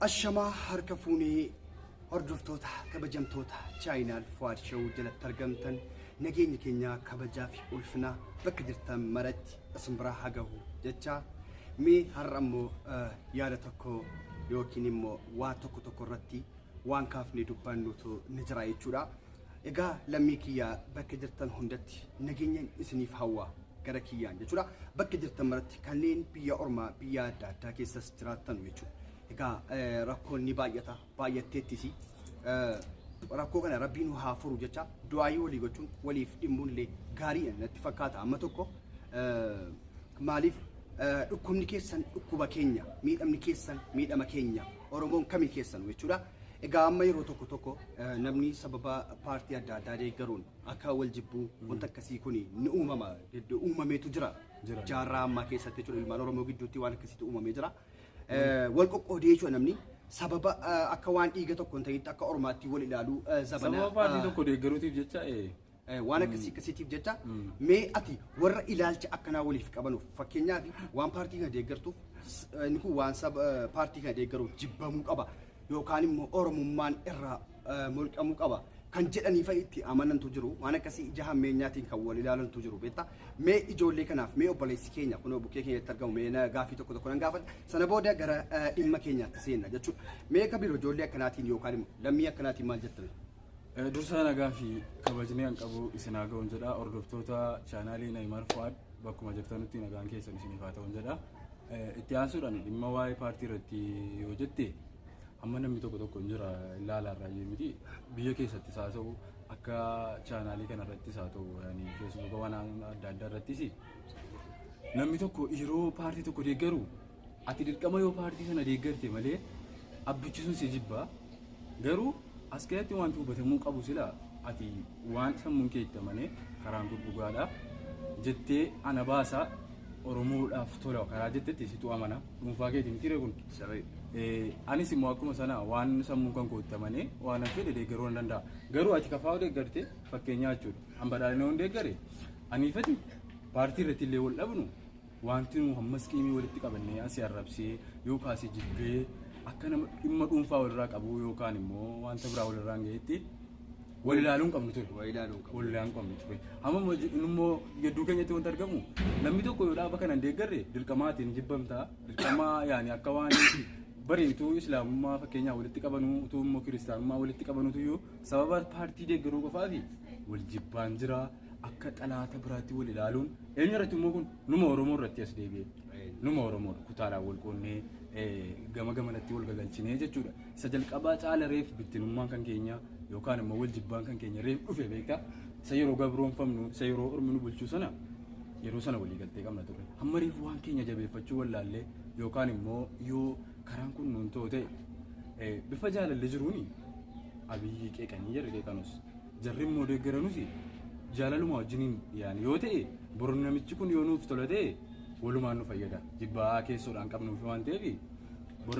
Ashamaa harka fuunee hordoftoota kabajamtoota chaayinaal Fuwaad Show jalatti argamtan nageenya keenya kabajaa fi ulfina bakka jirtan maratti isin biraa haa gahu jecha mee har'a immoo yaada tokko yookiin immoo waa tokko tokko irratti waan kaafnee dubbannutu ni jira jechuudha. Egaa lammii kiyyaa bakka jirtan hundatti nageenya isiniif hawwa gara kiyyaan jechuudha. Bakka jirtan maratti kanneen biyya ormaa biyya adda addaa keessas jiraattan jechuudha. Egaa rakkoon ni baay'ata baay'atteettis rakkoo kana rabbiin nu haa furu jecha du'aayii walii gochuun waliif dhimmuun illee gaariidha natti fakkaata amma tokko maaliif dhukkubni keessan dhukkuba keenya miidhamni keessan miidhama keenya Oromoon kamii keessan jechuudha. Egaa amma yeroo tokko tokko namni sababa paartii adda addaa deeggaruun akka wal jibbuu wanta akkasii kun ni uumama uumameetu jira. Jira. Jaarraa ammaa keessatti jechuudha ilmaan Oromoo gidduutti waan akkasiitu uumamee jira. Wal qoqqoodee jechuudha namni sababa akka waan dhiiga tokko hin ta'initti akka ormaatti wal ilaaluu zabana. Sababa paartii tokko deeggaruutiif jecha Waan akkasii akkasiitiif jecha mee ati warra ilaalcha akkanaa waliif qabanuuf fakkeenyaaf waan paartii kana deeggartuuf inni kun waan saba paartii kana deeggaruuf jibbamuu qaba yookaan immoo oromummaan irraa mulqamuu qaba kan jedhanii fa'i itti amanantu jiru waan akkasii ija hammeenyaatiin kan wal ilaalantu jiru beektaa mee ijoollee kanaaf mee obboleessi keenya kunoo bukkee keenyatti argamu mee na gaaffii tokko tokko nan gaafadha sana booda gara dhimma keenyaatti seenna jechuudha mee kabiru ijoollee akkanaatiin yookaan immoo lammii akkanaatiin maal jettame? Dursa nagaa fi kabajni an qabu isin haa ga'uun jedha. Hordoftoota chaanaalii Nayimaar Fu'aad bakkuma jirtanutti nagaan keessan isiniif haa ta'uun jedha. Itti aansuudhaan dhimma waa'ee paartii irratti yoo jette amma namni tokko tokko hin jira ilaala irraa miti biyya keessattis haa ta'u akka chaanaalii kana irrattis haa ta'u yaani feesbuuka waan adda addaa irrattis namni tokko yeroo paartii tokko deeggaru ati dirqama yoo paartii sana deeggarte malee abbichi sun si jibba. Garuu as keessatti wanti hubatamuu qabu sila ati waan sammuun kee itti amanee karaan kun dhugaadha jettee ana baasa Oromoodhaaf tola karaa jettetti situ amana dhuunfaa keeti miti kun. Anis immoo akkuma sana waan sammuun kan koo itti amanee waan an fedhe deeggaruu nan danda'a. Garuu ati kafaa deeggarte fakkeenyaa jechuudha. An badhaadhina yoon deeggare aniifati paartii irratti illee wal dhabnu Wanti nu hammas qiimii walitti qabannee asi arrabsee yookaan asi jibbee akka nama dhimma dhuunfaa walirraa qabuu yookaan immoo wanta biraa walirraa hin gahetti wal ilaaluu hin qabnu ture. Wal ilaaluu hin qabnu. Wal ilaaluu hin qabnu ture. Amma immoo immoo gidduu keenyatti wanti argamu namni tokko yoo dhaaba kana hin deeggarre dirqamaatiin jibbamta dirqama yaani akka waan bari utuu islaamummaa fakkeenyaa walitti qabanuu utuu immoo kiristaanummaa walitti qabanutu iyyuu sababa paartii deeggaruu qofaafi wal jibbaan jira. Akka xalaata biraatti wal ilaaluun eenyu irratti immoo kun numa Oromoo irratti as deebi'e. Numa Oromoodha kutaadhaan wal qoonnee gama gamanatti wal gagalchinee jechuudha. Isa jalqabaa caala reef bittinummaan kan keenya yookaan immoo wal jibbaan kan keenya reef dhufe beektaa. Isa yeroo gabroonfamnu isa yeroo ormi nu bulchuu sana yeroo sana walii galtee qabna turre. Hamma reef waan keenya jabeeffachuu wallaallee yookaan immoo yoo karaan kun nuun ta'u ta'e bifa jaalalli jiruuni Abiyyi qeeqanii jarri qeeqanus. Jarri immoo deeggaranus jaalaluma wajjiniin yaani yoo ta'e boru namichi kun yoo nuuf tola ta'e walumaan nu fayyada. Jibbaa keessoodhaan qabnuuf waan ta'eef bor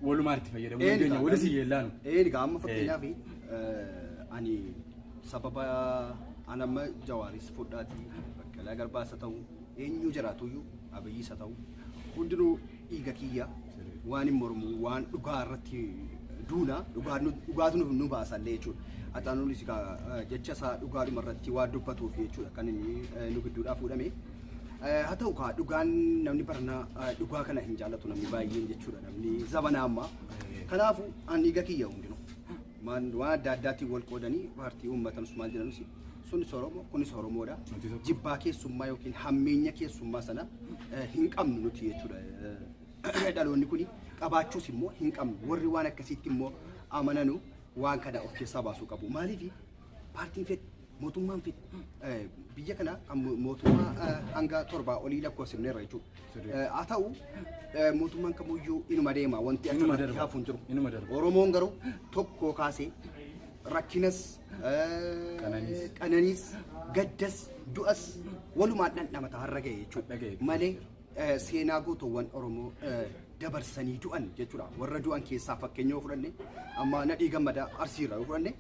walumaan itti fayyadamuu dandeenya. Walis hin yeellaanu. Egaa amma fakkeenyaaf ani sababa an amma Jawaaris fudhaatii Baqqalaa Garbaas haa ta'u eenyu jiraatuyyuu Abiyyis haa ta'u hundinuu dhiiga kiyya waan hin mormu waan dhugaa irratti duuna dhugaatu nu baasallee jechuudha. Haxaanuunis egaa jecha isaa dhugaadhuma irratti waan dubbatuuf jechuudha kan inni nu gidduudhaa fuudhame. Haa ta'u kaa dhugaan namni barana dhugaa kana hin jaallatu namni baay'een jechuudha namni zabana ammaa. Kanaafuu an dhiiga kiyya hundinuu waan adda addaatiin wal qoodanii paartii uummatanus maal jedhanus sunis Oromoo kunis Oromoodha. Nuti tokko. Jibbaa keessummaa yookiin hammeenya keessummaa sana hin qabnu nuti jechuudha. Dhaloonni kuni qabaachuus immoo hin qabnu. Warri waan akkasiitti immoo amananu waan kana of keessaa baasuu qabu. Maaliif paartiin fedhe mootummaan fedhe biyya kana kan mootummaa hanga torbaa olii lakkoofsifneerra jechuudha. Sirrii. Haa ta'u mootummaan kamuyyuu inuma deema wanti Inuma achirratti darba. hafu hin jiru. Inuma darba. Oromoon garuu tokko kaasee rakkinas Qananiis. qananiis gaddas du'as walumaan dhandhamata har'a ga'e jechuudha. Har'a ga'e. Malee seenaa gootowwan Oromoo dabarsanii du'an jechuudha. Warra du'an keessaa fakkeenya yoo fudhanne amma Nadhii Gammadaa Arsiirraa yoo fudhanne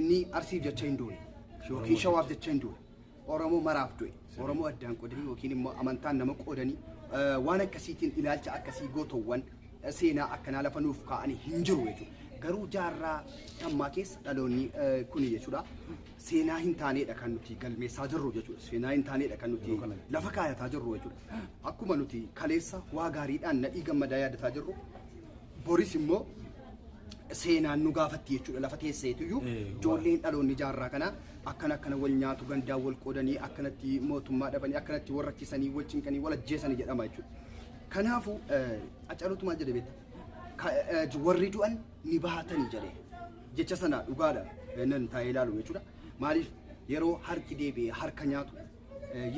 inni Arsiif jecha hin duune yookiin Shawaaf jecha hin duune. Oromoo maraaf du'e. Oromoo addaan qoodanii yookiin immoo amantaan nama qoodanii waan akkasiitiin ilaalcha akkasii gootowwan seenaa akkanaa lafa nuuf kaa'anii hin jiru jechuudha. Garuu jaarraa ammaa keessa dhaloonni kuni jechuudha seenaa hin taaneedha kan nuti galmeessaa jirru jechuudha. Seenaa hin taaneedha kan nuti lafa kaayataa jirru jechuudha. Akkuma nuti kaleessa waa gaariidhaan Nadhii Gammadaa yaadataa jirru, boris immoo seenaan nu gaafatti jechuudha. Lafa teesseetuyyuu ijoolleen dhaloonni jaarraa kana akkana akkana wal nyaatu, gandaan wal qoodanii, akkanatti mootummaa dhabanii, akkanatti wal rakkisanii, wal cinqanii, wal ajjeesanii jedhama jechuudha. Kanaafuu Haacaaluutu maal jedhe beektaa? Warri du'an ni bahatanii jedhe. Jecha sana dhugaadha nan taa'ee ilaalu jechuudha. Maaliif yeroo harki deebi'ee harka nyaatu,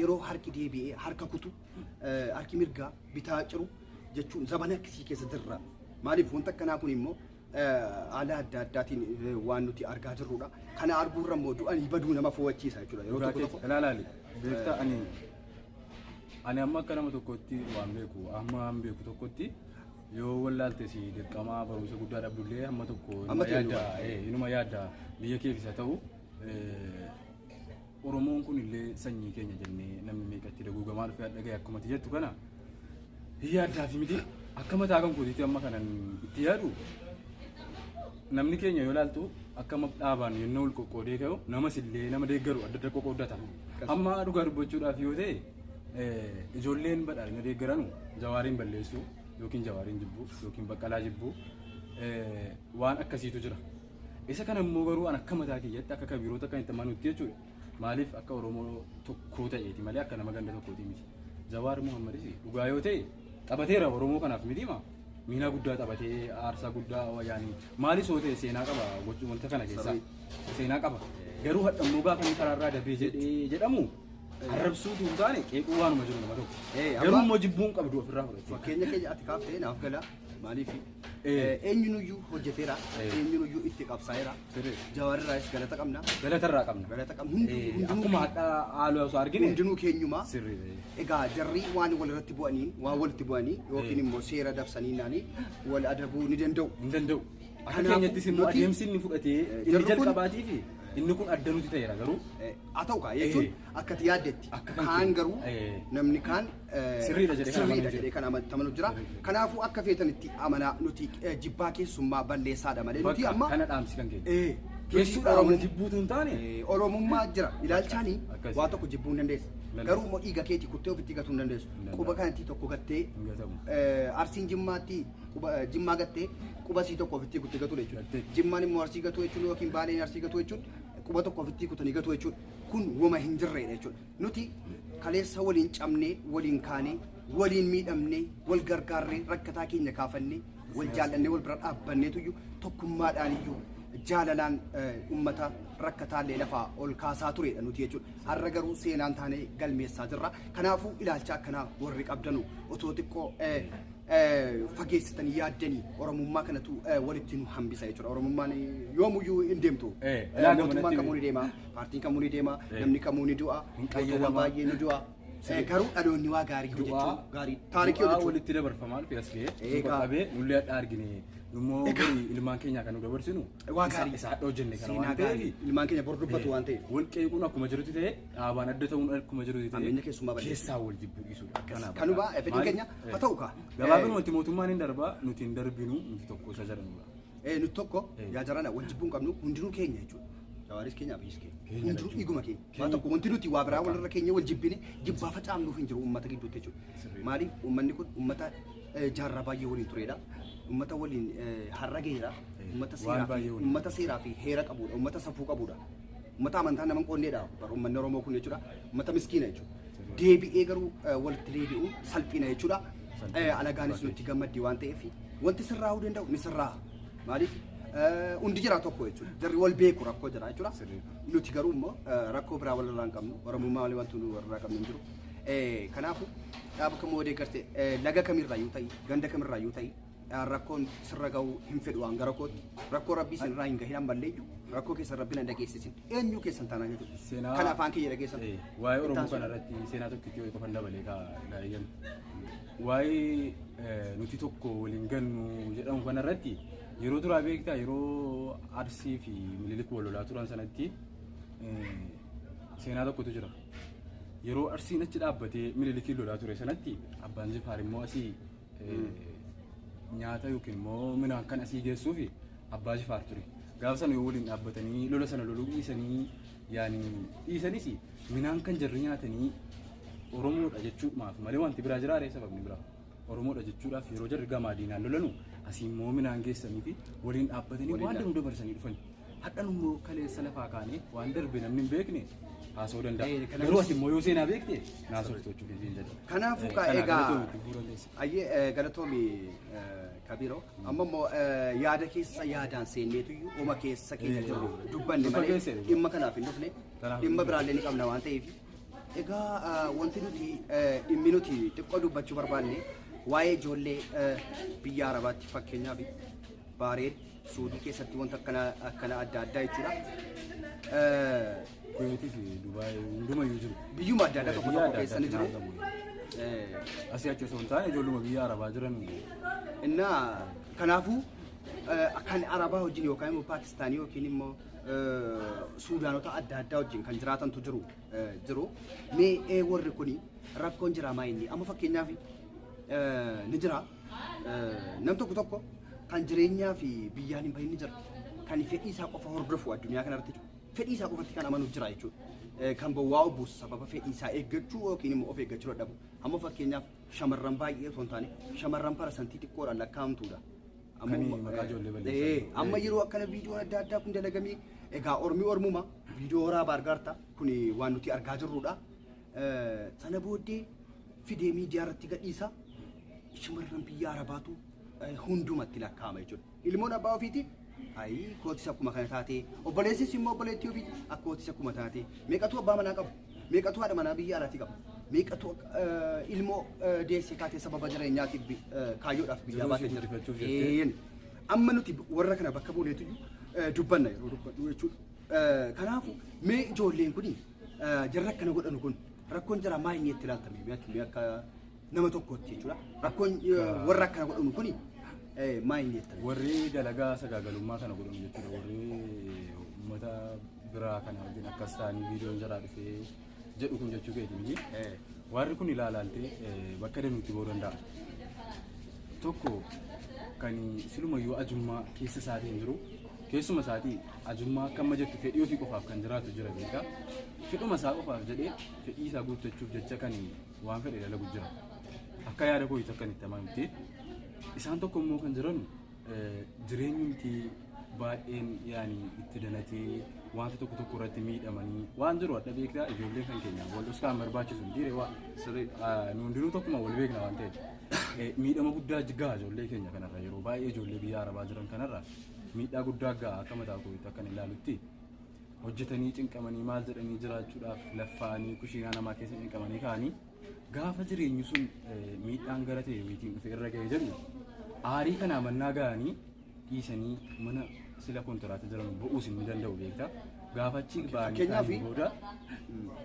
yeroo harki deebi'ee harka kutu, harki mirgaa bitaa ciru jechuun zabana akkasii keessa jirra. Maaliif wanta akkanaa kun immoo haala adda addaatiin waan nuti argaa jirrudha. Kana arguurra immoo du'anii baduu nama fo'achiisa jechuudha. Yeroo tokko tokko. Ilaalaali. Beektaa, ani amma akka nama tokkotti waan beeku, amma waan beeku tokkotti yoo wallaalte si dirqamaa barumsa guddaa dhabdullee hamma tokko inuma yaadda, inuma yaadda biyya keefis haa ta'u, Oromoon kun illee sanyii keenya jennee namni meeqatti daguugamaa dhufee dhaga'e. Akkuma ati jettu kana hin yaaddaa fi miti. Akka mataa kan kootiitti amma kanan itti yaadu, namni keenya yoo ilaaltu akka dhaabaan yennoo wal qoqqoodee ka'u, namas illee nama deeggaru adda adda qoqqooddata. Amma dhugaa dubbachuudhaaf yoo ta'e, ijoolleen Badhaadhina deeggaranu Jawaariin balleessuu yookiin Jawaariin jibbuu yookiin Baqqalaa jibbuu waan akkasiitu jira. Isa kana immoo garuu an akka mataa kiyyatti, akka kabiroota kan itti amanutti jechuudha. Maaliif akka Oromoo tokkoo ta'eeti malee akka nama ganda tokkooti miti. Jawaar Muhammadis dhugaa yoo ta'e taphateera Oromoo kanaaf miti ma. Miina guddaa taphatee, aarsaa guddaa yaani maalis yoo ta'e seenaa qaba gochuu wanta kana keessaa. Seenaa qaba. Garuu hadha immoo gaafa inni karaarraa dabee jedhee jedhamu arrabsuutu hin taane, qeequu waanuma jiru nama tokko. Garuu immoo jibbuun qabdu ofirraa fudhattee. Fakkeenya keenya ati kaaftee naaf gala. Maaliif eenyunuyyuu hojjeteera, eenyunuyyuu itti qabsaa'eera. Jawaarirraayis galata qabna. Galatarraa qabna. Galata qabna. Hundinuu Akkuma hadha haaloo osoo argine. Hundinuu keenyuma. Sirrii. Egaa jarri waan walirratti bu'anii, waan walitti bu'anii yookiin immoo seera dabsanii naanii wal adabuu ni danda'u. Hin danda'u. Akka keenyattis immoo adeemsi inni fudhatee inni jalqabaatii fi inni kun adda nuti ta'eera garuu. Haa ta'u kaa jechuun akka ati yaaddetti. Kaan garuu namni kaan sirriidha jedhee kan amanu jira. Kanaafuu akka feetanitti amanaa, nuti jibbaa keessummaa balleessaadha malee nuti amma. Kana dhaamsi kan keenya. Keessuudhaan wal jibbuutu hin taane. Oromummaa jira ilaalchaanii waa tokko jibbuu hin dandeessu. Garuu immoo dhiiga keetii kuttee ofitti gatuu hin dandeessu. Quba kanatti tokko gattee Arsiin Jimmaatti Jimmaa gattee quba sii tokko ofitti kuttee gatuu jechuudha. Jimmaan immoo Arsii gatuu jechuun yookiin Baaleen Arsii gatuu jechuun quba tokko ofitti kutanii gatuu jechuudha. Kun wama hin jirredha jechuudha. Nuti kaleessa waliin cabnee, waliin kaanee, waliin miidhamnee, wal gargaarree, rakkataa keenya kaafannee, wal jaallannee, wal bira dhaabbanneetuyyuu tokkummaadhaan iyyuu jaalalaan uummata rakkataallee lafaa ol kaasaa turedha nuti jechuudha. Har'a garuu seenaan taanee galmeessaa jirra. Kanaafuu ilaalcha akkanaa warri qabdanu otoo xiqqoo fageessitanii yaaddanii, Oromummaa kanatu walitti nu hambisa jechuudha. Oromummaan yoomuyyuu hin deemtu. Mootummaan kamuu ni deema, paartiin kamuu ni deema, namni kamuu ni du'a, mootummaan baay'ee ni du'a. Garuu dhaloonni waa gaarii hojjechuu gaarii taarikii hojjechuu walitti dabarfamaa dhufe as ga'ee qabee nullee hadha argine, nummoo ilmaan keenya kan nu dabarsinu waa gaarii isa hadha hojjenne kana waan ta'eef ilmaan keenya bor dubbatu waan ta'eef. Wal qeequun akkuma jirutti ta'e, dhaabaan adda ta'uun akkuma jirutti ta'e, hammeenya keessummaa balleessu. Keessaa wal jibbuu dhiisuudha. Kanuma fedhiin keenya haa ta'u kaa. Gabaabinumatti mootummaan hin darbaa, nuti hin darbinu, nuti tokko isa jedhamudha. Nuti tokko yaa jarana, wal jibbuu hin qabnu, hundinuu keenya jechuudha. Jawaaris keenya, Abiyyiis keenya. Hundinuu dhiiguma keenya. Waa tokko wanti nuti waa biraa walirra keenya wal jibbine jibbaa facaafnuuf hin jiru uummata gidduutti jechuudha. Maaliif uummanni kun uummata jaarraa baay'ee waliin turedha. Uummata waliin har'a gaheera. Uummata seeraa fi heera qabudha. Uummata safuu qabudha. Uummata amantaa nama hin qoonneedha. Bara uummanni Oromoo kun jechuudha. Uummata miskiina jechuudha. Deebi'ee garuu walitti deebi'uun salphina jechuudha. Alagaanis nutti gammaddi waan ta'eef wanti sirraa'uu danda'u ni sirraa'a. Maaliif hundi jira tokko jechuudha. Jarri wal beeku, rakkoo jira jechuudha. Nuti garuu immoo rakkoo biraa walirraa hin qabnu. Oromummaa malee wanti nu walirraa qabnu hin jiru. Kanaafuu dhaaba kamuu deeggarte, laga kamirraayyuu ta'i, ganda kamirraayyuu ta'i, rakkoon sirra gahuu hin fedhu waan gara kootti. Rakkoo Rabbii isinirraa hin gahin, ammallee iyyuu rakkoo keessan Rabbiin hin dhageessisin. Eenyu keessan taanaan jechuudha. Kan afaan kiyya dhageessan. Waa'ee Oromoo kanarratti seenaa tokkitti yoo qofan dabalee kaa gaa'iyyan. Waa'ee nuti tokko waliin gannu jedhamu kanarratti, yeroo duraa beektaa, yeroo Arsii fi Minilik wal lolaa turan sanatti seenaa tokkotu jira. Yeroo Arsiin achi dhaabbatee Minilikiin lolaa ture sanatti Abbaan Jifaar immoo asii nyaata yookiin immoo midhaan kan asii geessuu fi Abbaa Jifaar ture. Gaafa sana yoo waliin dhaabbatanii lola sana loluu dhiisanii yaani dhiisanis midhaan kan jarri nyaatanii Oromoodha jechuudhaaf malee wanti biraa jiraaree sababni biraa. Oromoodha jechuudhaaf yeroo jarri gamaa diinaan lolanu asii immoo midhaan geessanii fi waliin dhaabbatanii waan danuu dabarsanii dhufan. Hadhan immoo kaleessa lafaa kaanee waan darbe namni hin beekne haasa'uu danda'a. Garuu ati immoo yoo seenaa beekte naasoftu jechuuf hin jedhu. Kanaafuu kaa egaa ayyee galatoomi Kabiroo amma immoo yaada keessa yaadaan seenneetuyyuu oma keessa keenya jiru dubbanne malee dhimma kanaaf hin dhufne dhimma biraallee ni qabna waan ta'eef. Egaa wanti nuti dhimmi nuti xiqqoo dubbachuu barbaanne waa'ee ijoollee biyya Arabaatti fakkeenyaaf Baareen Suudii keessatti wanta akkana akkana adda addaa jechuudha. Kuweetii fi Dubaay hundumayyuu jiru. Biyyuma adda addaa tokko tokko keessa ni jiru. Asii achi osoo hin taane ijoolluma biyya Arabaa jiran. Innaa kanaafuu kan Arabaa wajjin yookaan immoo Paakistaanii yookiin immoo Suudaanota adda addaa wajjin kan jiraatantu jiru jiru. Mee warri kuni rakkoon jira maa inni amma fakkeenyaaf ni jira. Nam tokko tokko kan jireenyaa fi biyyaan hin bahin ni jira. Kan fedhii isaa qofa hordofu addunyaa kanarratti jiru. Fedhii isaa qofatti kan amanu jira jechuudha. Kan bowwaa obbuus sababa fedhii isaa eeggachuu yookiin immoo of eeggachuu dadhabu. Amma fakkeenyaaf shamarran baay'ee osoo hin taane shamarran parasantii xiqqoodhaan lakkaa'amtuudha. Amma yeroo akkana viidiyoon adda addaa kun dalagamee egaa ormi ormuma viidiyoo waraabaa argaarta kun waan nuti argaa jirrudha. Sana booddee fidee miidiyaa irratti gadhiisa. Shamarran biyya Arabaatu hundumatti lakkaa'ama jechuudha. Ilmoon abbaa ofiiti ayii kootis akkuma kana taatee obboleessis immoo obboleettii ofiiti akkootis akkuma taatee meeqatu abbaa manaa qabu meeqatu haadha manaa biyya alaatii qabu meeqatu ilmoo deessee kaatee sababa jireenyaatiif kaayyoodhaaf biyyaa baatee jira. Amma nuti warra kana bakka buuneetu dubbanna yeroo dubbannu jechuudha. Kanaafuu mee ijoolleen kuni jarra akkana godhanu kun rakkoon jira maa inni itti ilaaltame mee akka nama tokkotti jechuudha. Rakkoon warra akkana godhanu kuni maa inni itti Warri dalagaa sagaagalummaa kana godhanu jechuudha. Warri uummata biraa kana wajjin akkas ta'anii viidiyoon jaraa dhufee jedhu kun jechuu keeti miti. Warri kun ilaalaaltee bakka danuutti ba'uu danda'a. Tokko kan silumayyuu ajummaa keessa isaatiin jiru keessuma isaatii ajummaa akka amma jettu fedhii ofii qofaaf kan jiraatu jira beekaa. Fedhuma isaa qofaaf jedhee fedhii isaa guuttachuuf jecha kan waan fedhe dalagu jira. Akka yaada kootii akka itti amanutti isaan tokko immoo kan jiran jireenyumti baay'een yaani itti danatee wanta tokko tokko irratti miidhamanii waan jiru adda beektaa ijoolleen kan keenya wal dhoskaan barbaachisu hin dhiire waa nu hundinuu tokkuma wal beekna waan ta'eef miidhama guddaa gaha ijoollee keenya kanarra yeroo baay'ee ijoollee biyya Arabaa jiran kanarra miidhaa guddaa gaha akka mataa kootiitti akkan ilaalutti hojjetanii cinqamanii maal jedhanii jiraachuudhaaf laffaanii kushiinaa namaa keessa cinqamanii ka'anii gaafa jireenyi sun miidhaan gara ta'e wayitiin dhufe irra ga'ee jedhu aarii kanaa mannaa ga'anii dhiisanii mana sila kontiraata jiran bu'uus hin danda'u beektaa. Gaafa achi ba'anii ka'anii booda.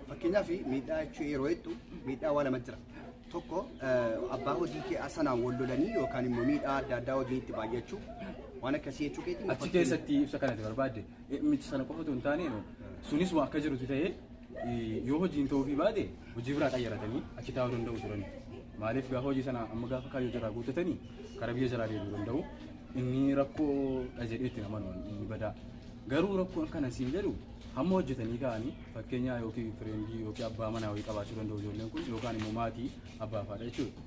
Fakkeenyaaf miidhaa jechuun yeroo jettu miidhaa waa lama jira. Tokko abbaa hojii kee sanaan wal lolanii yookaan immoo miidhaa adda addaa hojii itti baay'achuu waan akkasii jechuu keetii. Achi keessatti ibsa kanatti barbaadde miti sana qofa otoo hin taane sunis waan akka jirutu ta'ee yoo hojiin ta'uufii baate hojii biraa qayyaratanii achi taa'uu danda'u turan. Maaliif gaafa hojii sana amma gaafa kaayyoo jaraa guuttatanii karaa biyya jaraa deebi'uu danda'u. Inni rakkoodha jedhee itti amanu inni badaa. Garuu rakkoon kana siin jedhu hamma hojjetanii ka'anii fakkeenyaa yookiin fireendii yookiin abbaa manaa wayii qabaachuu danda'u ijoolleen kun yookaan immoo maatii abbaa faadha jechuudha.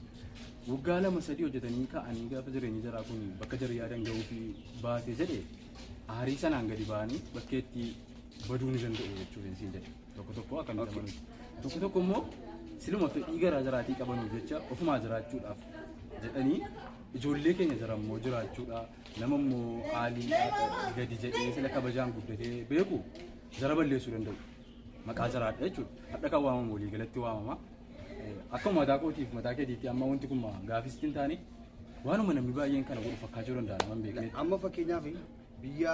Waggaa 2-3 hojjetanii ka'anii gaafa jireenyi jaraa kun bakka jarri yaadan ga'uu fi baate jedhe aarii sanaan gadi ba'anii bakkeetti baduu ni danda'u jechuudha siin jedhe. Tokko tokko akka nuti amanutti. Tokko tokko immoo siluma fedhii garaa jaraatii qabanuuf jecha ofumaa jiraachuudhaaf jedhanii ijoollee keenya jara immoo jiraachuudha nama immoo haalii gadi jedhee sila kabajaan guddatee beeku jara balleessuu danda'u. Maqaa jaraadha jechuudha. Hadha kan waamamu walii galatti waamama. Akkuma mataa kootiif mataa keetiitti amma wanti kun gaafis hin taane waanuma namni baay'een kana godhu fakkaachuu danda'a nama hin beekne. Amma fakkeenyaaf biyya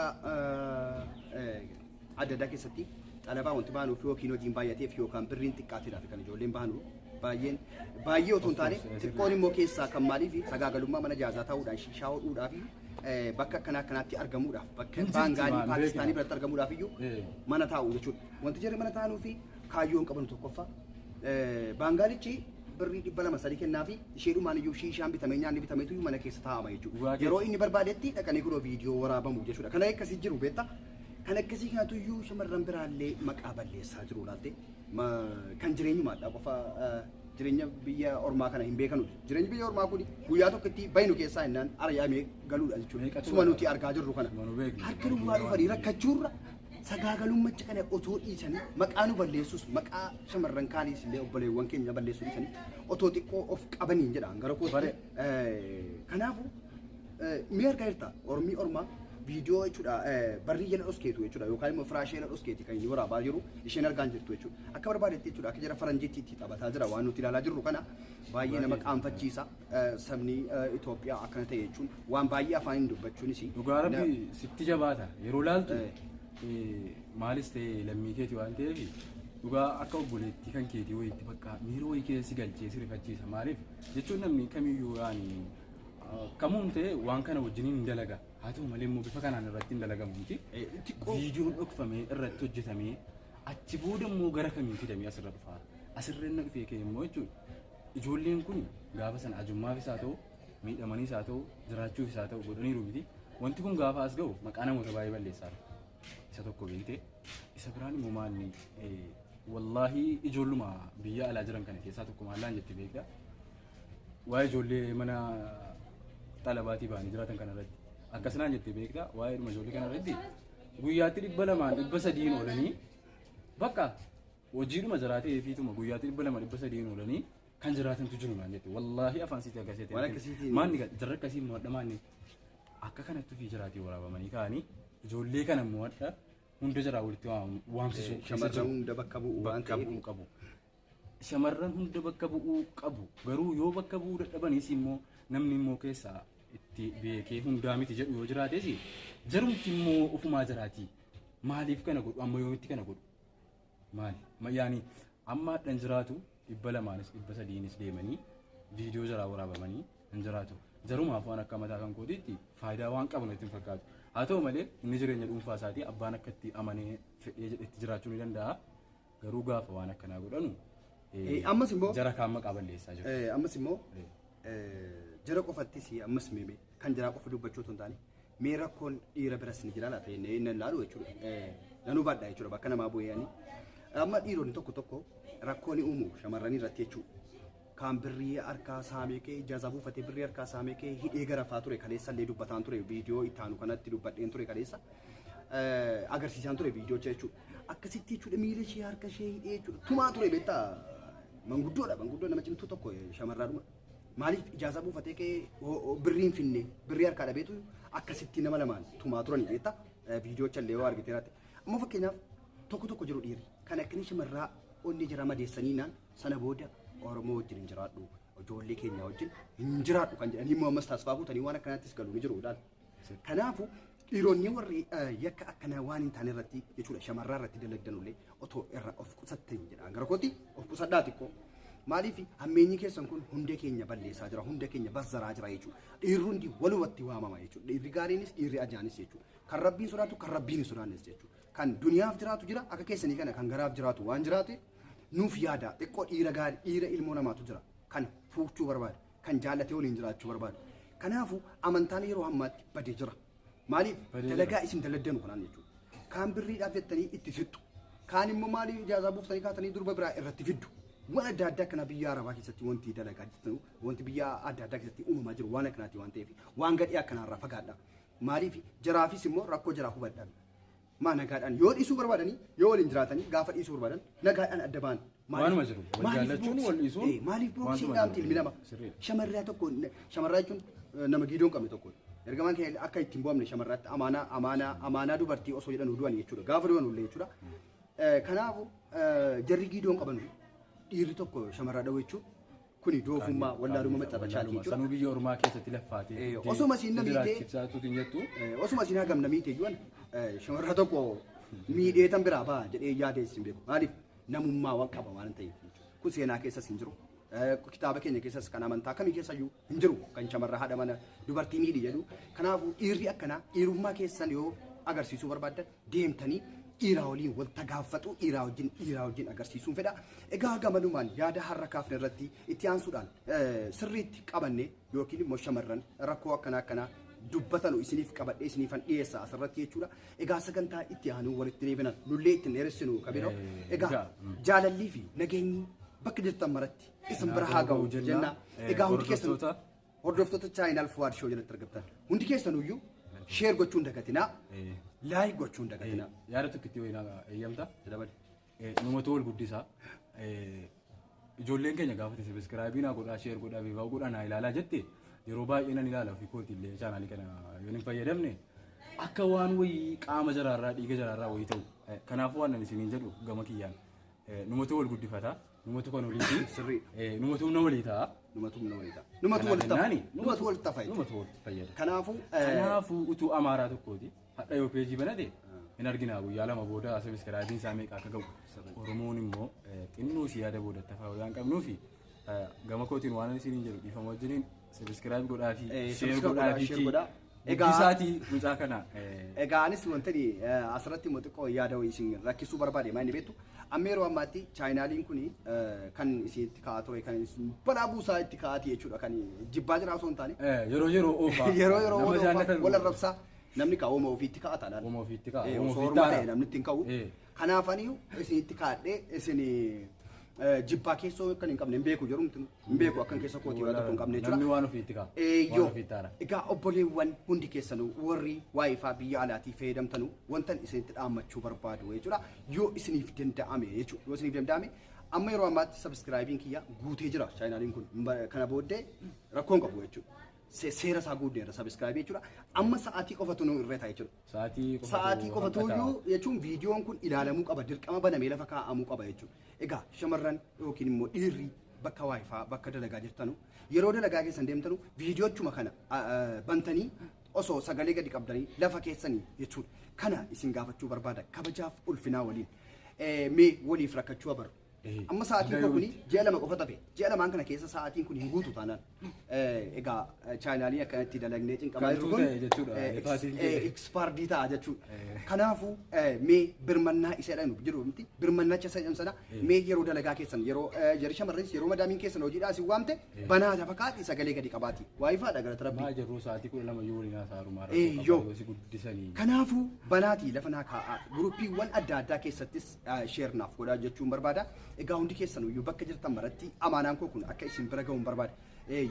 adda addaa keessatti xalabaa wanti baanuuf yookiin hojiin baay'ateef yookaan birriin xiqqaateedhaaf kan ijoolleen baanu baay'een baay'ee otoo hin taane xiqqoon immoo keessaa kan maaliif sagaagalummaa mana jaazaa ta'uudhaan shishaa hodhuudhaaf bakka akkanaa akkanaatti argamuudhaaf bakka Baangaalii Paakistaanii biratti argamuudhaaf iyyuu mana taa'u jechuudha. Wanti jarri mana taa'anuu fi kaayyoon qaban tokkoffaa Baangaalichi Birrii 200 3 kennaa fi isheedhumaan iyyuu shiishaan bitamee nyaanni bitameetu mana keessa taa'ama jechuudha. Dhugaa Yeroo inni barbaadetti dhaqanii kunoo viidiyoo waraabamu jechuudha. Kana akkasii jiru beektaa? Kan akkasii kanatu iyyuu shamarran biraallee maqaa balleessaa jiru laalte. Kan jireenyumaadha qofa jireenya biyya ormaa kana hin beekanu. Jireenyi biyya ormaa kun guyyaa tokkotti baynu keessaa innaan ari'amee galuudha jechuudha. Meeqatu Suma nuti argaa jirru kana. Suma nu beeknu. Harka duwwaa dhufanii rakkachuurra sagaagalummacha kana otoo dhiisanii maqaa nu balleessus maqaa shamarran kaaniis illee obboleewwan keenya balleessuu dhiisanii otoo xiqqoo of qabaniin jedhaan gara kootti. Bare. Kanaafuu mee argaa jirta ormii ormaa viidiyoo jechuudha barrii jala dhoskeetu jechuudha yookaan immoo firaashee jala dhoskeeti kan inni waraabaa jiru isheen argaa hin jirtu jechuudha. Akka barbaadetti jechuudha akka jara faranjiitti itti taphataa jira waan nuti ilaalaa jirru kana baay'ee nama qaanfachiisa. Sabni Itoophiyaa akkana ta'e jechuun waan baay'ee afaan hin dubbachuunis. Dhugaa rabbi sitti jabaata yeroo laaltu maalis ta'e lammii keeti waan ta'eef dhugaa akka obboleettii kan keetii wayiitti bakka miira wayii keessa si galchee si rifachiisa. Maaliif jechuun namni kamiyyuu yaani kamuun ta'e waan kana wajjiniin hin dalaga, haa ta'u malee immoo bifa kanaan irratti hin dalagamu miti. Xiqqoo Viidiyoon dhokfamee irratti hojjetamee achi booda immoo gara kamiin fidamee asirra dhufaa asirra inni dhufee ka'e immoo jechuudha. Ijoolleen kun gaafa sana ajummaafis haa ta'u miidhamaniis haa ta'u jiraachuufis haa ta'u godhaniiru miti. Wanti kun gaafa as ga'u maqaa namoota baay'ee balleessaa jira. Isa tokko beekte isa biraan immoo maalni wallaahi ijoolluma biyya alaa jiran kana keessaa tokko maallaan jette beekta. Waa'ee ijoollee mana xalabaatii ba'anii jiraatan kana irratti akkasinaan jette beekta. Waa'ee dhuma ijoollee kana irratti guyyaatti 200 300 oolanii bakka hojiidhuma jiraatee fiituma guyyaatti 200 300 oolanii kan jiraatantu jiru naan jette. Wallaahi afaan siiti akkasii. Waan akkasiitiin- Maanni jarra akkasii mo'adha maanni akka kanatti ofii jiraatee waraabamanii ka'anii ijoollee kana mo'adha hunda jaraa walitti waamsisu keessa Shamarran jiru. hunda bakka bu'u waan Bakka ta'eef. bu'uu qabu. Shamarran hunda bakka bu'uu qabu. Garuu yoo bakka bu'uu dadhabanis immoo namni immoo keessaa itti beekee hundaa miti jedhu yoo jiraates jarumti immoo ofumaa jiraati. Maaliif kana godhu? Amma yoomitti kana godhu? Maali? Yaani amma hadhan jiraatu 200nis 300nis deemanii viidiyoo jaraa waraabamanii hin jiraatu. Jarumaaf waan akka mataa kan kootiitti faayidaa waan qabu natti hin fakkaatu. Haa ta'u malee inni jireenya dhuunfaa isaatii abbaan akka itti amanee fedhee jedhetti jiraachuu ni danda'a. Garuu gaafa waan akkanaa godhanu Ammas immoo jara kaan maqaa balleessaa jiru. Ammas immoo jara qofattis ammas mee kan jaraa qofa dubbachuu otoo hin taane mee rakkoon dhiira biras ni jira laata jennee inni ilaalu jechuudha. Nan hubadha jechuudha bakka namaa bu'ee ani. Amma dhiironni tokko tokko rakkoo ni uumu shamarran irratti jechuudha. Kaan birrii harkaa saamee ka'ee ijaazaa buufatee birrii harkaa saamee ka'ee hidhee garafaa ture kaleessa illee dubbataan ture viidiyoo itti aanu kanatti dubbadheen ture kaleessa. Agarsiisaan ture viidiyoocha jechuudha. Akkasitti jechuudha miila ishee harka ishee hidhee jechuudha. Tumaa ture beektaa manguddoodha manguddoo nama cimtuu tokko shamarraadhuma. Maaliif ijaazaa buufatee ka'ee birrii hin finne birrii harkaa dhabeetu akkasitti nama lamaan tumaa turanii beektaa viidiyoocha illee yoo argite irratti. Amma fakkeenyaaf tokko tokko jiru dhiirri kan akkanii shamarraa onni jira madeessanii naan sana booda Oromoo wajjin hin jiraadhu ijoollee keenya wajjin hin jiraadhu kan jedhanii immoo ammas taasifaa guutanii waan akkanaattis galu ni jiru ilaala. Kanaafuu dhiironni warri yakka akkanaa waan hin taane irratti jechuudha shamarraa irratti dalagdanullee otoo irra of qusattanii jedha. Gara kootti of qusadhaa xiqqoo. Maaliif hammeenyi keessan kun hundee keenya balleessaa jira hundee keenya bazzaraa jira jechuudha. Dhiirri hundi walumatti waamama jechuudha. Dhiirri gaariinis dhiirri ajaanis jechuudha. Kan rabbiin sodaatu kan rabbiin hin sodaannes jechuudha. Kan duniyaaf jiraatu jira akka keessanii kana kan garaaf jiraatu waan jiraate nuuf yaada xiqqoo dhiira gaarii dhiira ilmoo namaatu jira kan fuuchuu barbaadu kan jaallatee waliin jiraachuu barbaadu. Kanaafuu amantaan yeroo ammaatti badee jira. Maaliif Badee jira. Dalagaa isin daladdanu kanaan jechuudha. Kaan birriidhaaf jettanii itti fixxu. Kaan immoo maaliif ijaazaa buuftanii kaatanii durba biraa irratti fiddu. Waan adda addaa kana biyya Arabaa keessatti wanti dalagaa jirtu wanti biyya adda addaa keessatti uumamaa jiru waan akkanaati waan ta'eef waan gadhee akkanaarraa fagaadha. Maaliif jaraafis immoo rakkoo jaraa hubadhaan. Maa nagaadhaan yoo dhiisuu barbaadanii yoo waliin jiraatanii gaafa dhiisuu barbaadan nagaadhaan adda ba'an. Waanuma jiru. Wal jaallachuun, wal dhiisuun Maaliif booksii waantuma dhaamti jiru. ilmi nama? Sirriidha. Shamarraa tokko shamarraa jechuun nama giidoo hin qabne tokko. Ergamaan keenya akka ittiin bu'amne shamarraatti amaanaa amaanaa amaanaa dubartii osoo jedhan du'an jechuudha. Gaafa du'an illee jechuudha. Kanaafuu jarri giidoo hin qaban dhiirri tokko shamarraa dha'u jechuun kuni doofummaa wallaalummaa maxxanfachaati jechuudha. Sanuu biyya ormaa keessatti laffaatee Osuma siin namni ta'e- jiraachisaatuutiin jettu. Osuma isin hagam namii ta'eyyuu shamarra tokko miidhee tan biraa ba'a jedhee yaadee hin beeku. Maaliif namummaa waan qaba waan ta'eef jechuudha. Kun seenaa keessas hin jiru. Kitaaba keenya keessas kan amantaa kamii keessayyuu hin jiru kan shamarra haadha mana dubartii miidhi jedhu. Kanaafuu dhiirri akkanaa dhiirummaa keessan yoo agarsiisuu barbaaddan deemtanii Dhiiraa waliin wal tagaaffatu, dhiiraa wajjin agarsiisuun fedha. Egaa gamanumaan yaada har'a kaafne irratti itti aansuudhaan sirriitti qabanne yookiin immoo shamarran rakkoo akkanaa akkanaa dubbatanu isiniif qabadhee isiniifan dhiyeessa asirratti jechuudha. Egaa sagantaa itti aanuu walitti deebinan nullee ittiin dheeressinu kabiroo. Egaa jaalallii fi nageenyi bakka jirtan maratti isin bira haa ga'u jenna. Egaa hundi keessan hordoftoota channel Fuwaad Show jalatti argattan hundi keessanuyyuu share gochuun dagatinaa, like gochuun dagatinaa. Yaada tokkitti wayinaa eeyyamta. Dabali. Numatu wal guddisaa. Ijoolleen keenya gaafa subscribe naa godhaa, share godhaa, view godhaa, naa ilaalaa jette, yeroo baay'ee nan ilaala ofii kooti illee chaanaalii kana yoo hin fayyadamne akka waan wayii qaama jaraarraa, dhiiga jaraarraa wayii ta'u. Kanaafuu waan ani isiniin jedhu gama kiyyaan numatu wal guddifata, numatu kan oliiti. Sirrii. Numatu humna walii ta'a. Numatu humna walii ta'a. Numatu walitti ta'a. Numatu walitti ta'a. Numatu walitti fayyada. Kanaafuu Kanaafuu utuu Amaaraa tokkooti hadha yoo peejii banate hin argina guyyaa 2 booda subscribeiin isaa meeqa akka ga'u. Oromoon immoo xinnoo si yaada boodatti hafaa waan qabnuufi gama kootiin waan ani isiniin jedhu dhiifama wajjiniin subscribe godhaa fi share subscribe godhaa godhaa, fi share godhaa. Guddisaati mucaa kana. Egaa anis wanti asirratti immoo xiqqoo yaada wayii isin rakkisuu barbaade maa inni beektu, amma yeroo ammaatti chaayinaaliin kun kan isinitti ka'aa ture, kan isin balaa buusaa itti ka'aati jechuudha, kan jibbaa jira osoo hin taane Yeroo yeroo oofaa. Yeroo yeroo nama jaallatan wal arrabsaa namni kaa'uma ofiitti ka'a taanaan. Uuma ofiitti ka'a. Osoo Uuma ofiitti orma ta'e aara. namni ittiin ka'u. Kanaaf ani isinitti kaa'adhee isin jibbaa keessoo kan hin qabne hin beeku jedhu hin beeku, akkan keessa kootii waan tokko hin qabne jechuudha. Namni waan ofiitti ka'a. Eeyyoo. Waan ofiitti aara. Egaa obboleewwan hundi keessanuu warri WiFi biyya alaatii fayyadamtanu wantan isinitti dhaammachuu barbaadu jechuudha. Yoo isiniif danda'ame jechuudha. Yoo isiniif danda'ame, amma yeroo ammaatti subscribeiin kiyya guutee jira chaayinaaliin kun. Kana booddee rakkoon qabu jechuudha. Seera isaa guutneerra subscribe jechuudha. Amma sa'aatii qofatu nu irra jechuudha. Sa'aatii qofatu Sa'aatii qofatu hanqata. iyyuu jechuun viidiyoon kun ilaalamuu qaba, dirqama banamee lafa kaa'amuu qaba jechuudha. Egaa shamarran yookiin immoo dhiirri bakka WiFi bakka dalagaa jirtanu, yeroo dalagaa keessan deemtanu viidiyoochuma kana bantanii osoo sagalee gadi qabdanii lafa keessanii jechuudha. Kana isin gaafachuu barbaada kabajaaf ulfinaa waliin. Mee waliif rakkachuu abaru. Amma sa'aatiin koo kuni ji'a 2 qofa tafe. Ji'a 2n kana keessa sa'aatiin kun hin guutu taanaan. Egaa chaayinaalii akkanatti dalagnee cinqamaa Kan jiru kun ta'e jechuudha. Ifaatiin kee. Expired ta'a jechuudha. Kanaafuu mee birmannaa isa jedhamu jiru miti, birmannacha isa jedhamu sana mee yeroo dalagaa keessan, yeroo jarri shamarranis, yeroo madaamiin keessan hojiidhaa isin waamte banaa lafa kaa'ati, sagalee gadi qabaati. WiFidha galata rabbii. Maa jirru sa'aatii 12 yoo waliin haasa'aa Eeyyoo. yoo si guddisanii. Kanaafuu banaatii lafa naa kaa'aa, guruppiiwwan adda addaa keessattis share naaf godhaa jechuun barbaada. Egaa hundi keessan iyyuu bakka jirtan maratti amaanaan koo kun akka isin bira ga'uun barbaada.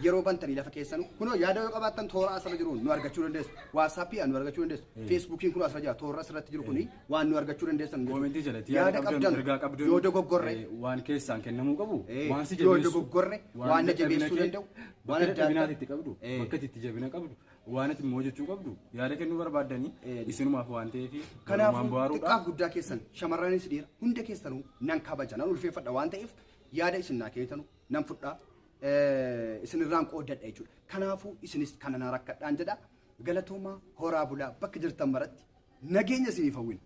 Yeroo bantanii lafa keessanu kunoo yaada yoo qabaattan toora asirra jiru nu argachuu dandeessu. WhatsAppii nu argachuu dandeessu. Facebookiin kun asirra jira, toora asirratti jiru kuni waan nu argachuu dandeessan jechuudha. Commentii jalatti yaada qabdan, ergaa qabdan, yoo dogoggorre waan keessaan kennamuu qabu, waan si yoo jabeessu, dogoggorre, waan na dadhabina jabeessuu kee, danda'u, waan bakka adda dadhabinaati addaa itti qabdu, bakka itti jabina qabdu, waan ati immoo jechuu qabdu, yaada kennuu barbaaddanii isinumaaf waan ta'eef walumaan Kanaafuu bohaaruudha. xiqqaaf guddaa keessan, shamarranis dhiira hunda keessanuu nan kabaja, nan ulfeeffadha waan ta'eef yaada isin naa kennitanu nan fudhaa, isinirraan qooddadha jechuudha. Kanaafuu isinis kana naa rakkadhaan jedha. Galatoomaa, horaa bulaa, bakka jirtan maratti nageenya isiniif hawwina.